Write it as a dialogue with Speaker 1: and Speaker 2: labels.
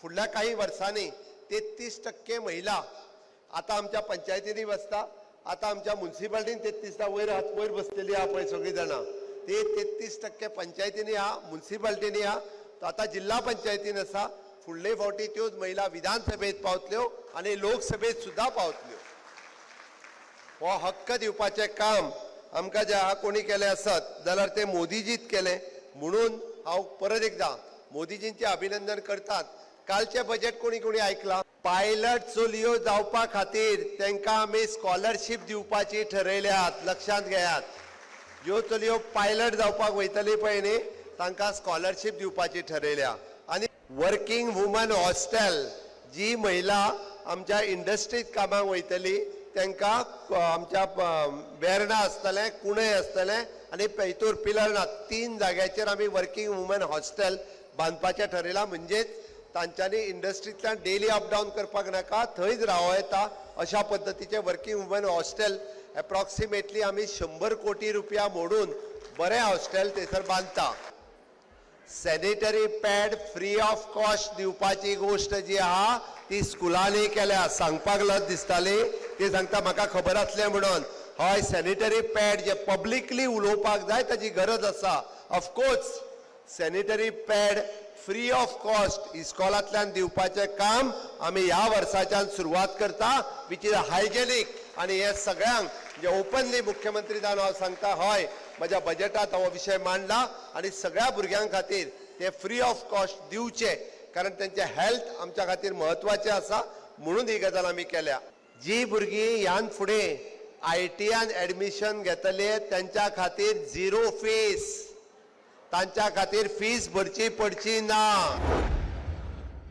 Speaker 1: फुडल्या काही वर्सांनी 33% महिला आतां आमच्या पंचायतींनी बसता, आतां आमच्या मुन्सिपाल्टीन 33 वयर हात वयर बसलेली आहा पळय सगळीं जाणां, ते 33% पंचायतींनी आहा, मुन्सिपाल्टींनी आहा, आतां जिल्हा पंचायतीन आसा. फुडले फावटी त्योच महिला विधानसभेत पावतल्यो आनी लोकसभेत सुद्दां पावतल्यो. हो हक्क दिवपाचें काम आमकां जें आहा कोणी केलें आसत जाल्यार तें मोदीजीत केलें. म्हणून हांव परत एकदां मोदीजींचें अभिनंदन करतात. कालचें बजेट कोणी कोणी आयकलां? पायलट चलयो जावपा खातीर तांकां आमी स्कॉलरशीप दिवपाची ठरयल्यात. लक्षांत घेयात, ज्यो चलयो पायलट जावपाक वयतली पळय न्ही, तांकां स्कॉलरशीप दिवपाची ठरयल्या. आनी वर्किंग वुमन हॉस्टेल, जी महिला आमच्या इंडस्ट्रीत कामाक वयतली तांकां आमच्या वेर्णा आसतलें, कुणय आसतलें आनी हितूर पिलर्णा, 3 जाग्याचेर आमी वर्किंग वुमन हॉस्टेल बांदपाचें ठरयलां. म्हणजेच तांच्यांनी इंडस्ट्रींतल्यान डेली अप डावन करपाक नाका, थंयच रावं येता अशा पद्दतीचें वर्किंग वुमन हॉस्टेल एप्रॉक्सिमेटली आमी 100 कोटी रुपया मोडून बरें हॉस्टेल थंयसर बांदता. Sanitary pad free of cost दिवपाची गोश्ट जी आहा ती स्कुलांनी केल्या. सांगपाक लज दिसताली, ती सांगता म्हाका खबर आसलें म्हणून. हय, सॅनिटरी पॅड जे पब्लिकली उलोवपाक जाय ताची गरज आसा. Of course sanitary pad free of cost इस्कॉलांतल्यान दिवपाचें काम आमी ह्या वर्साच्यान सुरवात करता, which is hygienic. आनी हे सगळ्यांक म्हणजे ओपनली मुख्यमंत्री जावन हांव सांगता, हय म्हज्या बजेटात हो विशय मांडला आनी सगळ्या भुरग्यां खातीर ते फ्री ऑफ कॉस्ट दिवचे, कारण तेंचे हेल्थ आमच्या खातीर म्हत्वाचें आसा म्हणून ही गजाल आमी केल्या. जी भुरगीं ह्यान फुडें आयटीआन एडमिशन घेतले तेंच्या खातीर झिरो फीस, तांच्या खातीर फीस भरची पडची ना.